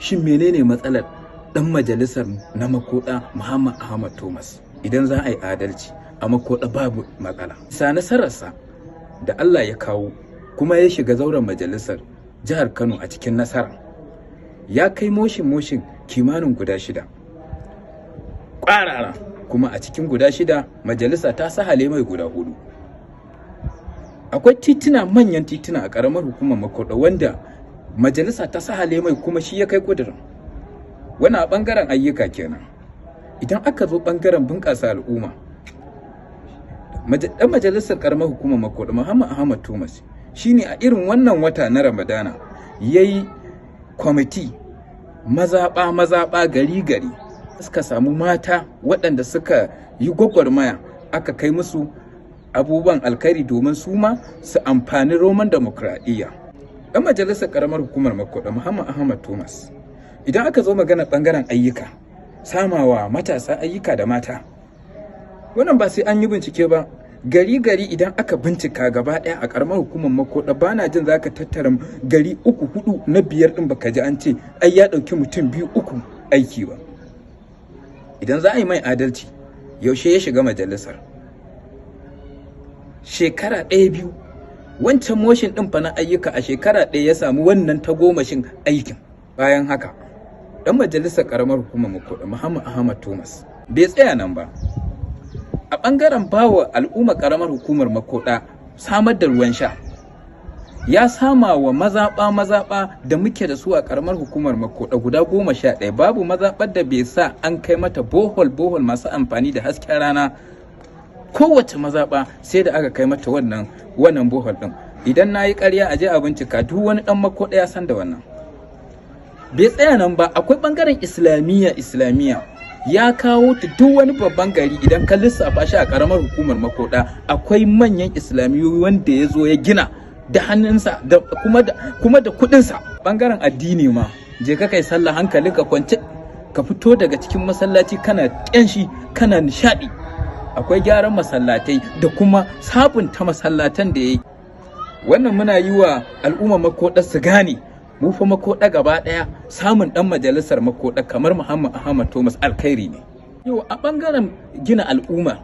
Shin menene matsalar dan majalisar na Makoda, Muhammad Ahmad Thomas? Idan za a yi adalci, a Makoda babu matsala. Sa nasararsa da Allah ya kawo kuma ya shiga zauren majalisar jihar Kano a cikin nasara, ya kai motion motion kimanin guda shida ƙwarara, kuma a cikin guda shida majalisa ta sahale mai guda hudu. Akwai tituna, manyan tituna a ƙaramar hukumar Makoda wanda majalisa ta sahale mai, kuma shi ya kai ƙudurin wannan. A ɓangaren ayyuka kenan. Idan aka zo ɓangaren bunƙasa al'umma, ɗan majalisar ƙaramar hukumar Makoda, Muhammad Ahmad Thomas, shine a irin wannan wata na Ramadana ya yi kwamiti mazaɓa mazaɓa, gari gari, suka samu mata waɗanda suka yi gwagwarmaya, aka kai musu abubuwan alkhairi domin su ma su amfani romon demokradiyya. Ɗan majalisar ƙaramar hukumar Makoda, Muhammad Ahmad Thomas, idan aka zo magana ɓangaren ayyuka, samawa matasa ayyuka da mata, wannan ba sai an yi bincike ba. Gari gari idan aka bincika gaba ɗaya a ƙaramar hukumar Makoda, ba na jin zaka tattara gari uku, hudu, na biyar ɗin baka ji an ce ai ya ɗauki mutum biyu, uku aiki ba. Idan za a yi mai adalci, yaushe ya shiga majalisar? Shekara ɗaya, biyu. Wancan motion ɗin fa na ayyuka, a shekara ɗaya ya samu wannan tagomashin aikin. Bayan haka, ɗan majalisar ƙaramar hukumar Makoda, Muhammad Ahmad Thomas, bai tsaya nan ba. A ɓangaren bawa al'umma ƙaramar hukumar Makoda samar da ruwan sha, ya sama wa mazaɓa mazaɓa da muke da su a ƙaramar hukumar Makoda guda 11, babu mazaɓar da bai sa an kai mata borehole borehole masu amfani da hasken rana. Kowace mazaɓa sai da aka kai mata wannan borehole ɗin. Idan na yi ƙarya, a je a bincika. Duk wani ɗan Makoda ya san da wannan. Bai tsaya nan ba. Akwai ɓangaren islamiyya. Islamiyya ya kawo ta duk wani babban gari. Idan ka lissafa shi a ƙaramar hukumar Makoda, akwai manyan islamiyoyi wanda ya zo ya gina da hannunsa da kuma da kuɗinsa. Ɓangaren addini ma, je ka kai sallah hankalinka kwance, ka fito daga cikin masallaci kana ƙyanshi, kana nishaɗi. Akwai gyaran masallatai da kuma sabunta masallatan da ya yi. Wannan muna yi wa al'umma Makoda su gane, mu fa Makoda gaba ɗaya, samun ɗan majalisar Makoda kamar Muhammad Ahmad Thomas alkhairi ne. Yau a ɓangaren gina al'umma,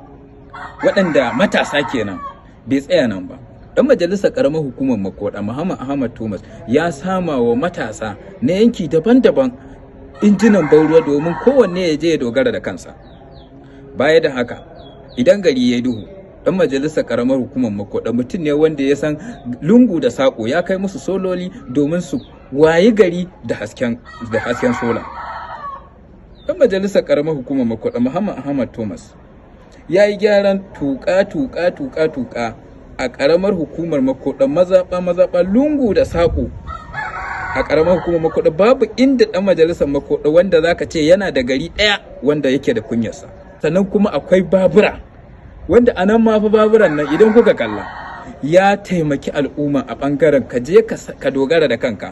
waɗanda matasa kenan, bai tsaya nan ba. Ɗan majalisar ƙaramar hukumar Makoda, Muhammad Ahmad Thomas, ya sama wa matasa na yanki daban-daban injinan ban ruwa domin kowanne ya je ya dogara da kansa. Baya da haka, idan gari ya duhu, dan majalisar karamar hukumar Makoda mutum ne wanda ya san lungu da sako, ya kai musu sololi domin su wayi gari da hasken sola. Dan majalisar karamar hukumar Makoda, Muhammad Ahmad Thomas, ya yi gyaran tuka tuka tuka tuka a karamar hukumar Makoda, mazaɓa mazaɓa, lungu da sako a karamar hukumar Makoda. Babu inda dan majalisar Makoda wanda zaka ce yana da gari ɗaya wanda yake da kunyarsa. Sannan kuma akwai babura, wanda a nan ma fa baburan nan idan kuka kalla, ya taimaki al'umma a bangaren ka je ka dogara da kanka.